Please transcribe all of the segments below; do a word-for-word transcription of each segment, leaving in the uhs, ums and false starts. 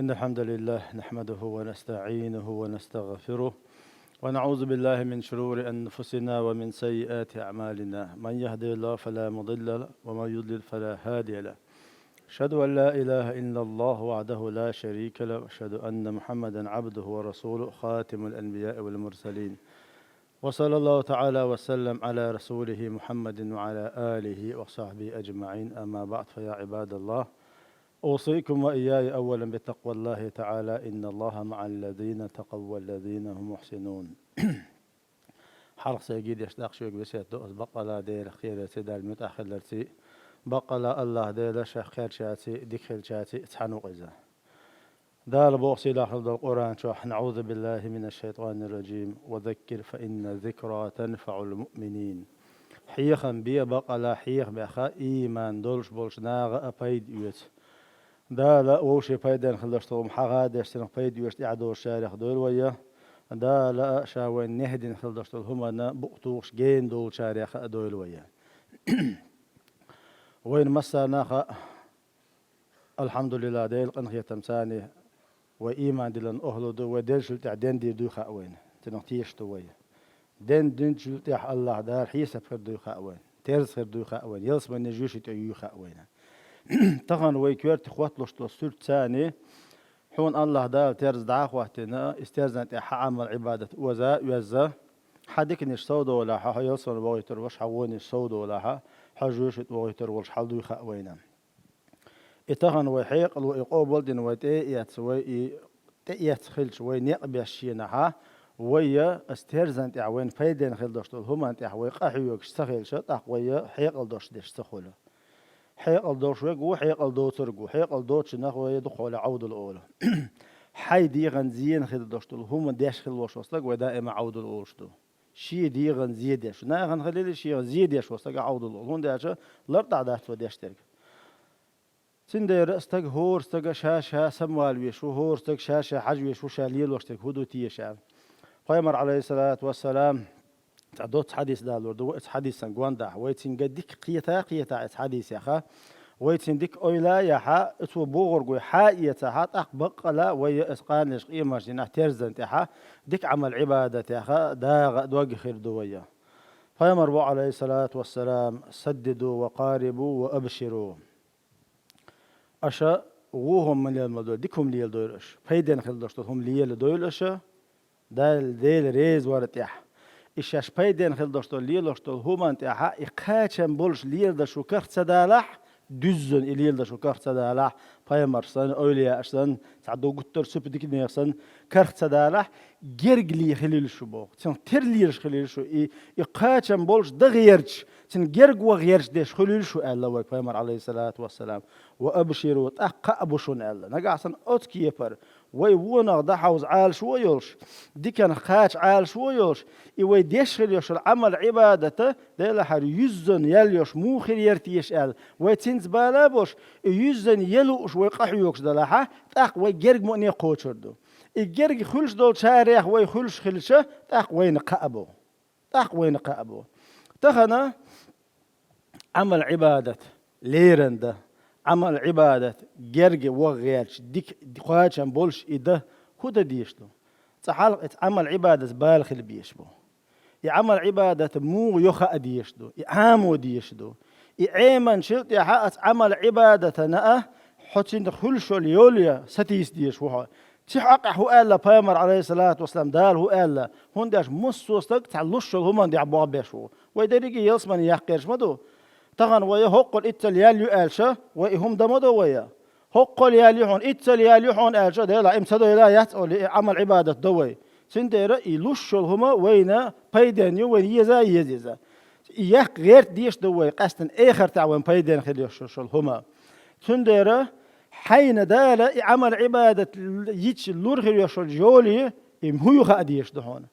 إن الحمد لله نحمده ونستعينه ونستغفره، ونعوذ بالله من شرور أنفسنا ومن سيئات أعمالنا. من يهده الله فلا مضل له، ومن يضلل فلا هادي له. أشهد أن لا إله إلا الله وحده لا شريك له، وأشهد أن محمدا عبده ورسوله، خاتم الأنبياء والمرسلين. وصلى الله تعالى وسلم على رسوله محمد وعلى آله وصحبه أجمعين. أما بعد، فيا عباد الله، أوصيكم وإياي أولا بتقوى الله تعالى، إن الله مع الذين اتقوا والذين هم محسنون. Хьалха сайга деш, тӀаккха шуьга весет ду аз баккъала Делах кхерарца, Далла муьтӀахь хиларца, баккъала АллахӀ Дела шех кхерачаьрца, дика хилачаьрца цхьаьна ву-кх иза. Дала боху сийлахь хилла долу Къуръан чохь: «أعوذ بالله من الشيطان الرجيم، وذكر فإن الذكرى تنفع المؤمنين». Хьехам бе, баккъала хьехам беха, ийман долуш болчу наха а пайда оьцу. Дала вовшийн пайденна хилла долуш долу хӀума хьагӀ а деш, цунах пайда оьцуш тӀаьхьа долуш царех дойла вай. Дала а ша вайна нехь дина хилла долуш долу хӀуманна букъ тухуш гена долчарех а дойла вай. Вайна массарна а хаьа, АлхьамдулиллахӀ, Делан къинхетамца вай ийман диллина охӀла ду, вай деллачул тӀаьхьа ден дийр дуй хаьа вайна. Цунах тешаш ду вай. Ден динчул тӀаьхьа АллахӀ Дала хьесап хир дуй хаьа вайна. Терза хир дуй хаьа вайна. Ялсаманин жоьжахати тӀе юй хаьа вайна. Тахана вай коьрте хӀотталуш долу суьртаца хьуна АллахӀ Дала терза дӀа а хӀоттийна, иза терзан тӀехь хьан Ӏамал-Ӏибадат оза а оьзна, хьан диканаш сов долахь, хьо ялсамане вохуьйтур волуш, хьан вонаш сов долахь, хьо жоьжахати тӀе вохуьйтур волуш хьал дуй хаьа вайна. И тахана вай хьекъало, и къобал а дина вай тӀе а эцна, вай и тӀеэцна хилча, вай некъ беш шенахь, вай я аса терзан тӀехь вайна пайденна хилла долуш долу хӀуманна тӀехь вай къахьоьгуш ца хилча, тӀаккха вай я хьекъал долуш деш ца хуьлу. Хьекъал долуш верг ву, хьекъал доцург ву, хьекъал доцучунах вай дукхахьолехь Ӏовдал олу. Хьайн дегӀан зенах хилла долуш долу хӀума деш хилла волуш волу стаг вай даима Ӏовдал олуш ду. Шен дегӀан зе деш. Нахана хилийла шен зе деш волу стаг Ӏовдал олу. ХӀунда аьлча лартӀахь дац цо деш дерг. Цундела стаг, хӀора стага ша-ша самавала везаш ву, хӀора стага ша-ша хьажа везаш ву, ша лелош дерг хӀун ду теша аьлла. Пайхамар, Ӏалайхиссалату вассалам, цхьа доцца хьадис далор ду, вай оцу хьадисан гондахь, вай цуьнга дика кхета а кхетахь оцу хьадисех, вай цуьнан дика ойла а яхь, оцо бохург вай хьа а эцахь, тӀаккха баккъала вай я оцу къанойн къематдийнахь терзан тӀехь дика Ӏамал-Ӏибадатех дагӀа а, дог а хир ду вай я. Пайхамар боху, Ӏалайхиссалату вассалам: «سددوا وقاربوا وأبشروا». Аша вон хӀума ма леладойла, дика хӀума леладойла аша. Пайденна хилла долуш долу хӀума леладойла аша, Дала, Дела реза варна тӀехь. И шаьш пайденна хилла долуш долу, лелош долу хӀуманна тӀехь и кхачам болуш леладан шу карах ца далахь, дуьззина и леладан шу карах ца далахь, пайхамарш санна, эвлияаш санна, цхьа ду гуттар а супа диканех санна, карах ца далахь, герга ле хилийла шу боху. Цунах тера лелаш хилийла шу, и, и кхачам болуш дан гӀерташ, цуьнан герга ван гӀерташ деш хилийла шу аьлла вайга пайхамар, Ӏалайхиссалату вассалам. «Ва абширу», тӀаккха кхаъ бу шуна аьлла. Нагахь санна оцу кепара вай вонах дӀахьовза Ӏалашо а йолуш, диканах кхача Ӏалашо а йолуш, и вай деш хилла йолуш йолу Ӏамал-Ӏибадата, делахьара, юьззина ял йолуш муха хир яра теша аьлла, вай цуьнца бала а болуш, и юьззина ял лууш вай къахьоьгуш далахь, тӀаккха вай герга мукъане кхочур ду. И герга хуьлуш долчарех вай хуьлуш хилча, тӀаккха вайна кхаъ бу. ТӀаккха вайна кхаъ бу. Тахана Ӏамал-Ӏибадат лерина дан, Ӏамал-Ӏибадат герга ван гӀерташ, дика кхачам болуш и дан хӀун дан дезаш ду? Цкъа хьалха оцу Ӏамал-Ӏибадатца бала хила безаш бу. И Ӏамал-Ӏибадат муха йо хаа дезаш ду, и Ӏамо дезаш ду. И Ӏеманчул тӀаьхьа оцу Ӏамал-Ӏибадатана а хьо цуьнан хуьлуш йолу йоле сатийса дезаш ву хьо. Цу хьокъехь хӀун аьлла пайхамар, Ӏалайхиссалату вассалам, Дала хӀун аьлла? ХӀунда аьлча массо а стаг цхьа луш йолу хӀуманна тӀехь болх беш ву. Вай дерриге ялсамане яккха гӀерташ ма ду. Тахана вай хӀоккхул иццал ял ю аьлча, вай и хӀума дан ма до вай. ХӀоккхул ял ю хьуна, иццал ял ю хьуна аьлча, делахь, и ма ца дойла яц олий, и Ӏамал-Ӏибадат до вай. Цундела и луш йолу хӀума вайна пайденна ю, вайна еза а еза иза. И яккха гӀерта дезаш ду вай, къаьстина эхартахь вайна пайденна хила йиш йолу хӀума. Цундела хьайна Дала и Ӏамал-Ӏибадат йича лур хир йолу йоле, и хӀун ю хаа дезаш ду хьуна.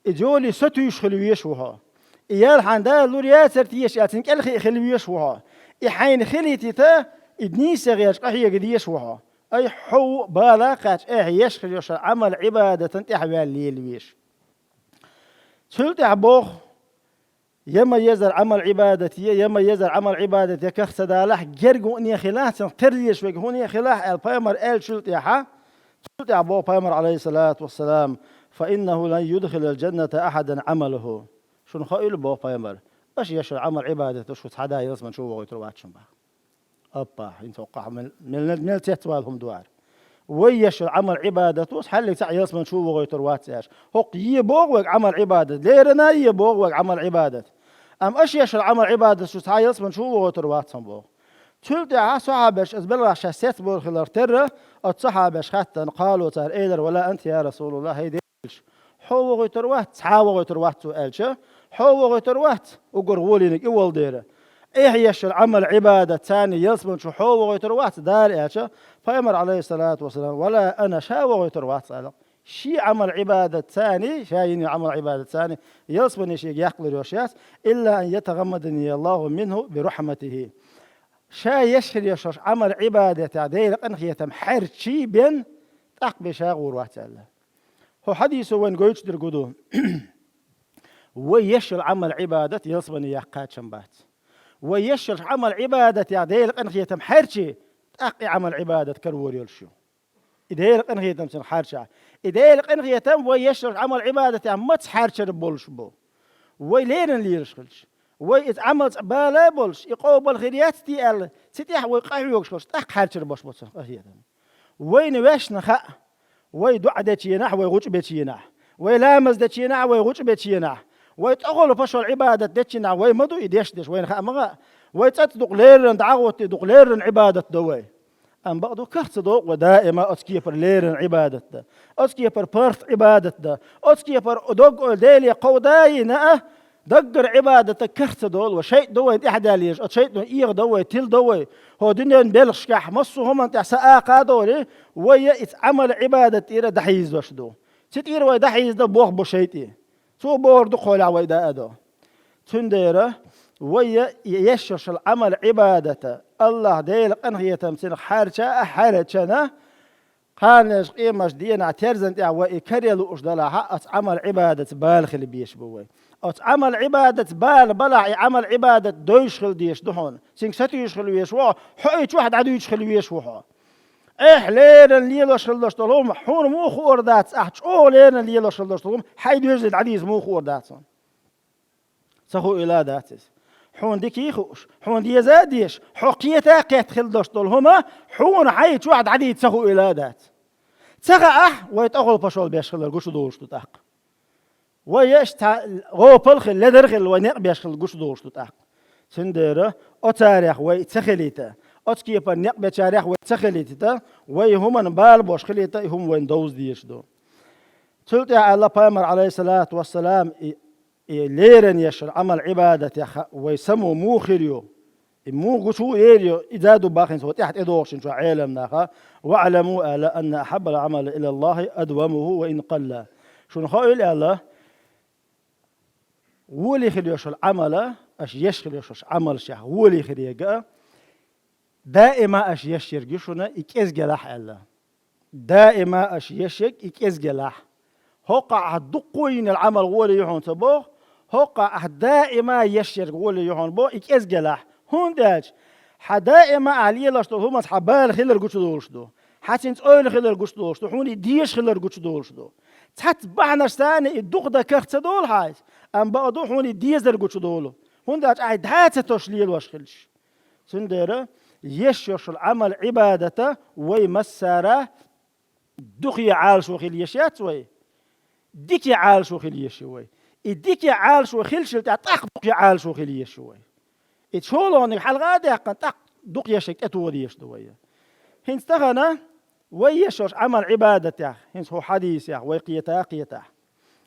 И йоле сатуьйсуш хила везаш ву хьо. И ял хьайна Дала лур яцара теша аьлла, цуьнан кӀел хиъна хила везаш ву хьо. И хьайна хилийтийта, и нийса гӀерташ къахьега дезаш ву хьо. Ай, хьо ву бала кхаьчча, эхь еш хир йолу Ӏамал-Ӏибадатана тӀаьхьаваьлла лела везаш. Цул тӀаьхьа боху: «Я ма езара Ӏамал-Ӏибадат е, я ма езара Ӏамал-Ӏибадат е карах ца далахь, герга хӀуъа а хилахь, цунах тера лелаш верг хӀуъа а хилахь», аьлла пайхамар аьллачул тӀаьхьа, Цул тӀаьхьа боху пайхамар, алейхиссалату вассалам: «Фа иннаху лан юдхилал джанната ахадан амалуху». Шуна хаийла, боху пайхамар, аша еш йолу Ӏамал-Ӏибадаташ шу цхьа а да ялсамани чу вогӀуьйтур вац шуна боху. Аппа, хӀинца хӀокхахь мел, мел, мел цецвала хӀума ду хӀара. Вай еш йолу Ӏамал-Ӏибадат ву, хьаллиг цхьаъ ялсамани чу вогӀуьйтур вац аьлча. ХӀокху е боху вайга Ӏамал-Ӏибадат, леррина е боху вайга Ӏамал-Ӏибадат. Амма аша еш йолу Ӏамал-Ӏибадат шу цхьа а ялсамани чу вогӀуьйтур вац хьуна боху. Цул тӀаьхьа сахьабаш, иза белхаш шаьш цецбевр хилар терра, оцу сахьабаш хаьттина, къалу, цара элира: «Ва ла анта, я Расулаллах, хӀей Делан элча, хьо вогӀуьйтур вац, цхьа а вогӀуьйтур вац цо», аьлча, «Хьо вогӀуьйтур вац, уггар гӀолийниг и волу дела. Ахь еш йолу Ӏамал-Ӏибадат царна ялсамани чу хьо вогӀуьйтур вац Дала», аьлча, пайхамар, алейхиссалату вассалам: «Ва ла ана, ша вогӀуьйтур вац», аьлла. Шен Ӏамал-Ӏибадат царна, ша йина Ӏамал-Ӏибадат царна ялсамани шега яккхалур йолуш яц, «илла ан ятагӀаммадани Аллаху минху би рахматихи». Ша еш хир йолуш йолуш Ӏамал-Ӏибадатехь Делан къинхетам хьаьрчий бен, тӀаккха бен ша гӀур вац аьлла. ХӀокху хьадисо вайна гойтуш дерг хӀун ду? Вай еш йолу Ӏамал-Ӏибадат ялсамани яккха кхачам бац. Вай еш йолуш Ӏамал-Ӏибадатехь Делан къинхетам хьаьрчий, тӀаккха и Ӏамал-Ӏибадат карор йолуш ю. И Делан къинхетам цунах хьаьрчахь. И Делан къинхетам вай еш йолуш Ӏамал-Ӏибадатехь маца хьаьрчар болуш бу? Вай леррина лелаш хилча, вай иза Ӏамал цкъа бала а болуш, и къобал хир яц те аьлла, цу тӀехь вай къахьоьгуш хилча, тӀаккха хьаьрчар болуш бу цунах къинхетам. Вайна ваьшна хаьа, вай доӀа дечу хенахь, вай гӀучу бечу хенахь, вай ламаз дечу хенахь, вай гӀучу бечу хенахь, вай тӀехула пашал Ӏибадат дечу хенахь, вай ма ду и деш-деш, вайна хаьа ма хаьа. Вай цӀа дукха леррина дӀа а гӀоттий, дукха леррина Ӏибадат до вай. Амма бакъду, карах ца догӀу вай даима оцу кепара леррина Ӏибадат дан, оцу кепара паргӀат Ӏибадат дан, оцу кепара дог-ойла Деле кховда а йина а, даггара Ӏибадатан карах ца долу вай. ШайтӀа ду вайна тӀаьхьадаьлла езаш, оцу шайтӀано эгӀадо вай, тиладо вай. ХӀокху дуьненан белхашкахь массо а хӀуманна тӀехь са акха а долий, вай я иза Ӏамал-Ӏибадат тӀера дӀахьийзош ду. Цу тӀера вай дӀахьийзадан болх бу шайтӀе. Цо бохург ду-кх хьолехь вай даа а до. Цундела вай я еш йолуш йолу Ӏамал-Ӏибадата АллахӀ Делан къинхетам цунах хьаьрча а хьаьрчина, кханенаш къемаш денахь терзан тӀехь вай и каре лууш делахь а, оцу Ӏамал-Ӏибадатца бала хила безаш бу вай. Оцу Ӏамал-Ӏибадатца бала балахь, и Ӏамал-Ӏибадат девзаш хила дезаш ду хьуна. Цуьнга сатуьйсуш хила везаш ву хьо, хьо и чохь дӀадуьйцуш хила везаш ву хьо. Ахь леррина лелош хила долуш долу хӀума хьуна муха хуур дац, ахь чӀогӀа леррина лелош хила долуш долу хӀума хьайн доьзале дӀадийца муха хуур дац хьуна? Ца хуийла а дац иза. Хьуна дика а хууш, хьуна деза а дезаш, хьо кхета а кхетта хила долуш долу хӀума хьуна хьайн чохь дӀадийца ца хуийла а дац. Ца хаахь, вай тӀехула пашал беш хилар гучудолуш ду тӀаккха. Вай еш цхьа гӀопал а хилла, ледар а хилла, вай некъ беш хилла гучудолуш ду тӀаккха. Цундела оцарех вай ца хилийта, оцу кепара некъ бечарех вай ца хилийта, вай хӀуманна бала бош хилийта, и хӀума вайна довза дезаш ду. Цул тӀаьхьа аьлла пайхамар, алейхиссалату вассалам, и, и леррина еш йолу Ӏамал-Ӏибадатех вай само муха хир ю? И муха гучу эр ю, и да ду бахинца вай тӀаьхьа тӀедогӀучу чохь Ӏеламнаха: «ВаӀламу», аьлла, «анна ахьаббал Ӏамали илаллахӀи адвамуху ва ин къалла». Шуна хаийла аьлла, гӀоле хила йолуш йолу Ӏамала, аша еш хила йолуш йолуш Ӏамалшех гӀоле хир ерг а, даима аша еш ерг ю шуна и кӀезгелахь аьлла. Даима аша еш ерг и кӀезгелахь. ХӀокхахь ахь дуккха а йина йолу Ӏамал гӀоле ю хьуна ца боху, хӀокхахь ахь даима еш ерг гӀоле ю хьуна боху и кӀезгелахь. ХӀунда аьлча хьан даима ахь лелош долу хӀуманца хьан бала хилар гучудолуш ду, хьан цуьнца ойла хилар гучудолуш ду, хьуна и дезаш хилар гучудолуш ду. Цхьацца бахьанашца и дукха дан карах ца долу хьайца, амма бакъду хьуна и дезар гучудолу, хӀунда аьлча ахь дӀа а ца тосуш лелош хилча. Цундела еш йолуш йолу Ӏамал-Ӏибадата вай массара дукхе Ӏалашо хила еш яц вай, дикке Ӏалашо хила еш ю вай. И дикке Ӏалашо хилчул тӀаьхьа тӀаккха дукхе Ӏалашо хила еш ю вай. И чолониг хьалха а даьккхина, тӀаккха дукха еш ерг тӀетоха дезаш ду вай. ХӀинца тахана вай еш йолуш Ӏамал-Ӏибадатех, хӀинца хӀокху хьадисех вай кхета а кхетахь,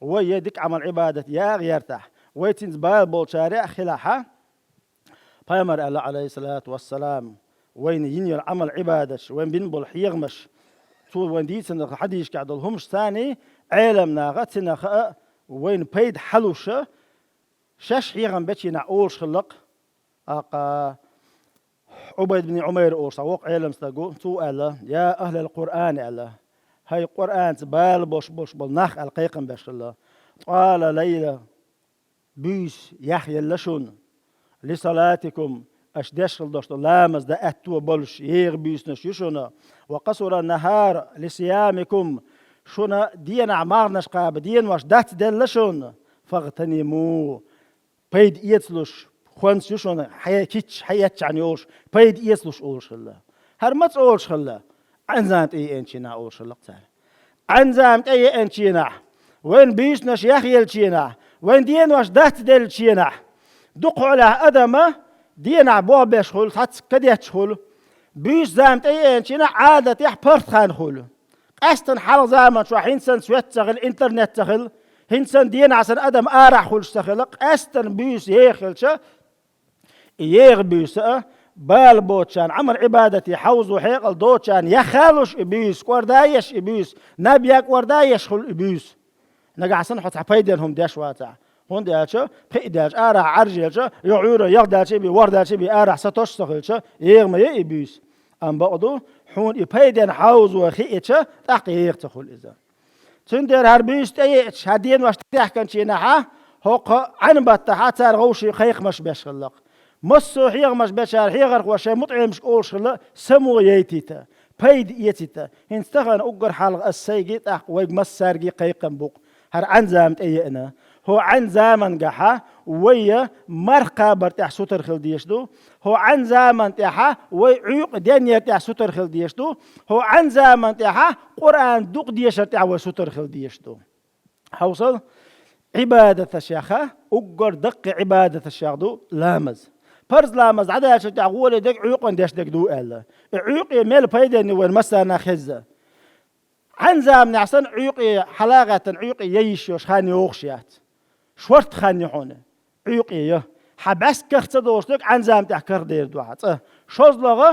вай я дика Ӏамал-Ӏибадат я а гӀертахь, вай цуьнца бала болчарех а хилахьа, Пайхамар аьлла, алейхиссалату вассалам, вайна йина йолу Ӏамал-Ӏибадаташ, вайна бина болу хьехамаш, цо вайна дийцина хьадисашкахь долу хӀумаш царний, Ӏеламнаха, цинах а вайна пайда хьалуша, шаьш хьехам бечийнахь олуш хилла-кх, аккха Ӏубайд бин Ӏумайр олуш цхьа воккха Ӏелам стаг ву, цо аьлла: «Я ахӀлал Къуръан», аьлла, «ХӀай Къуръанца бала бош болуш болу нах», аьлла, кхайкхам беш хилла. «ТӀала лайла», буьйса яхъелла шуна, «ли салатикум», Аша деш хила долуш долу ламаз дан аьтто болуш еха буьйсанаш ю шуна. «Ва къасура нахьару лисиямикум». Шуна денахь марханаш кхаба денош дац делла шуна. «Фагътаниму». Пайда эцалуш, хӀинца ю шуна, хье-, кийча, хьаэцчахьана йолуш, пайда эцалуш олуш хилла. ХӀара маца олуш хилла? Ӏанзам тӀееанчийнахь олуш хилла цара. Ӏанзам тӀееанчийнахь, вайн буьйсанаш яхъеллачийнахь, вайн денош дац деллачийнахь, дукха хьолахь адама денахь болх беш хуьлу, цхьацца кадетташ хуьлу, буьйса зама тӀееанчийнахь Ӏадатехь паргӀат хан хуьлу. Къаьстина хьалха заманчохь хӀинца санна свет ца хилла, интернет ца хилла, хӀинца санна денахь санна адам арахь хуьлуш ца хилла, къаьстина буьйса еха хилча, и еха буьйса а, бала боцучарна, Ӏамал-Ӏибадате хьовзо хьекъал доцучарна яхалуш и буьйса, кӀордаеш и буьйса, наб якӀордаеш хуьлу и буьйса. Нагахь санна хьо цхьа пайденна хӀума деш вацахь. ХӀунда аьлча, пхиъ даьлча, арахь Ӏаржъелча, йо Ӏуьйра, яхдаьлча бен, ворхӀдаьлча бен, арахь сатосуш ца хилча, еха ма ю и буьйса. Амма бакъду, хьуна и пайденна хьовзо хиъча, тӀаккха еха ца хуьлу иза. Цундела хӀара буьйса тӀееача, хӀара денош тӀетаьхкинчийнахьа, хӀокху Ӏаьнан баттахьа цара вовшийн кхайкхамаш беш хилла-кх. Массо а хьехамаш бечара хьехархоша шайн мутаӀеламашка олуш хилла, само яйтийта, пайда эцийта. ХӀинца тахана уггар хьалха ас сайгий, тӀаккха вайга массаьргий кхайкхам бу-кх. ХӀара Ӏаьнан зама тӀееана. ХӀокху Ӏаьнан заманга хьа вай марха кхабар тӀехь сутара хила дезаш ду. ХӀокху Ӏаьнан заман тӀехьа вай Ӏуьйкъе денъяр тӀехь сутара хила дезаш ду. ХӀокху Ӏаьнан заман тӀехьа Къуръан дукха дешар тӀехь вай сутара хила дезаш ду. Хьовсал, Ӏибадаташеха, уггар даккхий Ӏибадаташех ду ламаз. Парз ламаз дӀадаьллачул тӀехь гӀоле дерг Ӏуьйкъана деш дерг ду аьлла. И Ӏуьйкъе мел пайденна ю вайна массарна хезза. Ӏаьнан заманехь санна Ӏуьйкъе хьала а гӀаьттина, Ӏуьйкъе яйиш йолуш хан йогӀуш яц. Шорта хан ю хьуна, Ӏуьйкъе я. Хьан бӀаьста карх ца долуш дерг Ӏаьнан заман тӀехь карх дер ду хьан цкъа. ШозлагӀа,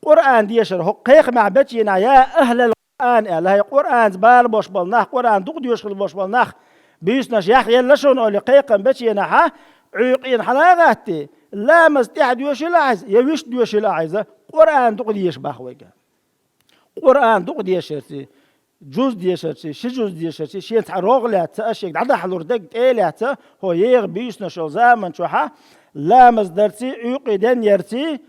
Къуръан дешар, хӀокху кхайкхамехь бечийнахь, я ахӀлал Къуръан аьлла, хӀай Къуръанца бала бош болу нах, Къуръан дукха доьшуш хила бош болу нах, буьйсанаш яхъелла шуна олий кхайкхам бечийнахьа, Ӏуьйкъена хьала а гӀаттий, ламаз тӀехь доьшийла ахьа иза, я вуьшта доьшийла ахьа иза, Къуръан дукха дезаш боху вайга. Къуръан дукха дешарций, жуз дешарций, ши жуз дешарций, шен цхьа рогӀ лаьцна, аш шега дӀадахьалур дерг тӀе а лаьцна, хӀо еха буьйсанаш йолу заман чохьа, ламаз дарций, Ӏуьйкъе денъярций,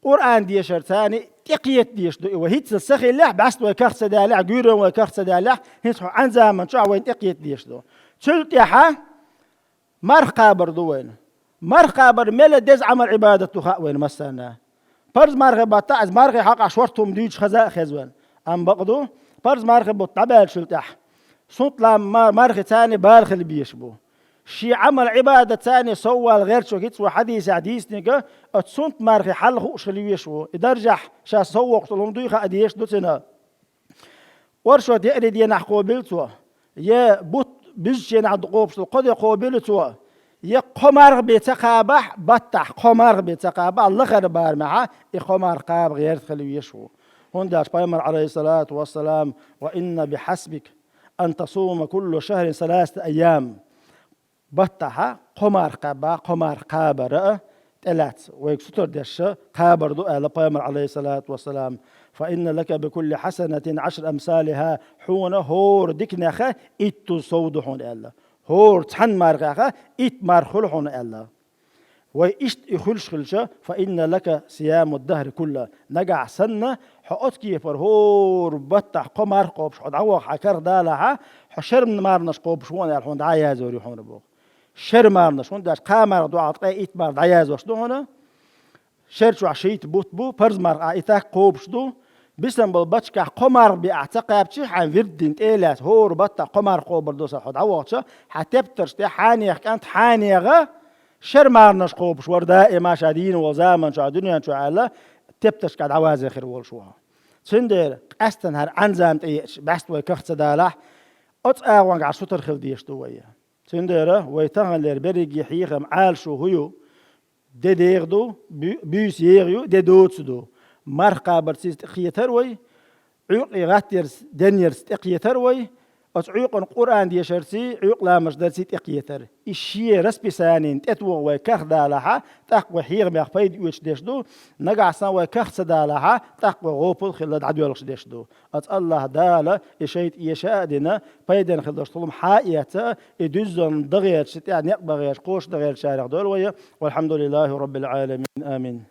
Къуръан дешар царна тӀекхета дезаш ду и вай. ХӀинцца ца хиллехь, бӀаьста вай карх ца даьллехь, гуьйренна вай карх ца даьллехь, хӀинцца хьо Ӏаьнан заман чохь вайна тӀекхета дезаш ду. Цул тӀаьхьа марха кхабар ду вайна. Марха кхабар мел деза Ӏамал-Ӏибадат ду хаьа вайна массарна. Парз мархи баттахь, иза мархи хьакъахь шорта хӀума дуьйцуш хаза а хеза вайна. Амма бакъ ду, парз мархи бутт дӀабаьллачул тӀаьхьа, сунт лам ма-, мархи царна бала хила безаш бу. Шен Ӏамал-Ӏибадат царна соввала гӀерташ ву хӀинцца вай хьадисехь дийцинарг, оцу сунт мархи хьал хууш хила везаш ву. И даржехь ша сов воккхуш долу хӀума дуй хаа дезаш ду цуьнан. Оршот еарин денахь кхобийла цо, я бутт буьзначу дийнахь кхобуш долу кхо де кхобийла цо, я кхо марха бен ца кхабахь, баттахь кхо марха бен ца кхабахь, лахара барамехьа и кхо марха кхаба гӀерта хила везаш ву. ХӀунда аьлча Пайхамар, Ӏалайхиссалату вассалам: «Ва инна бихьасбик ан тасума кулла шахрин саласата айям». Баттахьа кхо марха кхаба, кхо марха кхабар а тӀелаьцна вайга сутара деш кхабар ду, аьлла Пайхамар, Ӏалайхиссалату вассалам. «Фа инна лака бикулли хьасанатин Ӏашру амсалиха», хьуна хӀора диканеха итт дуза сов ду хьуна аьлла. ХӀора цхьана мархеха итт марха хуьлу хьуна аьлла. Вай иштта и хуьлуш хилча, «фа инна лака сияму дахри кулла». Нагахь санна, хьо оцу кепара хӀора баттахь кхо марха кхобуш хьо дӀаваха хьан карх далахьа, хьо шеран марханаш кхобуш ву аьлла хьуна дӀа а яздор ю хьуна боху. Шеран марханаш, хӀунда аьлча кхаа марха дуьхьал ткъе итт марха дӀаяздеш ду хьуна. Шер чохь шийтта бутт бу, парз марха ахь и так кхобуш ду. Бисина болу баттахь кхо марха бен ахь ца кхаьбча, хьайн вирд дина тӀе а лаьцна, хӀора баттахь кхо марха кхобур ду сан хьо дӀавахча, хьан тептарш тӀе хьанех кӀант хьанега, шер марханаш кхобуш вара даима ша дийна волу заман чохь, дуьнен чохь аьлла, тептаршка дӀаваза хир волуш ву хьо. Цундела къаьстина хӀара Ӏаьнан зама тӀееача, бӀаьста вай карх ца далахь, оцу агӀонгахь сутара хила дезаш ду вай. Цундела вай таханлера берриге хьехам Ӏалашо хӀун ю? Де дегӀа ду, буь-, буьйса еха ю, де доца ду. Марха кхабарций тӀекхетар вай, Ӏуьйкъе гӀаттарца, денъярца тӀекхетар вай, оцу Ӏуьйкъана Къуръан дешарций, Ӏуьйкъа ламазаш дарций тӀекхетар. И шен расписанина тӀетоха вай карх далахьа, тӀаккха вай хьехамех пайда оьцуш деш ду, нагахь санна вай карх ца далахьа, тӀаккха вай гӀопал хилла дӀадоьлхуш деш ду. Оцу АллахӀ Дала и шайтӀа эша а дина, пайденна хила долуш долу хӀума хьа а эцна, и дуьззина дан гӀерташ, тӀехь некъ бан гӀерташ, кхочушдан гӀертачарех дойла вай. Валхьамдулиллахи Роббил Ӏаламин. Амин.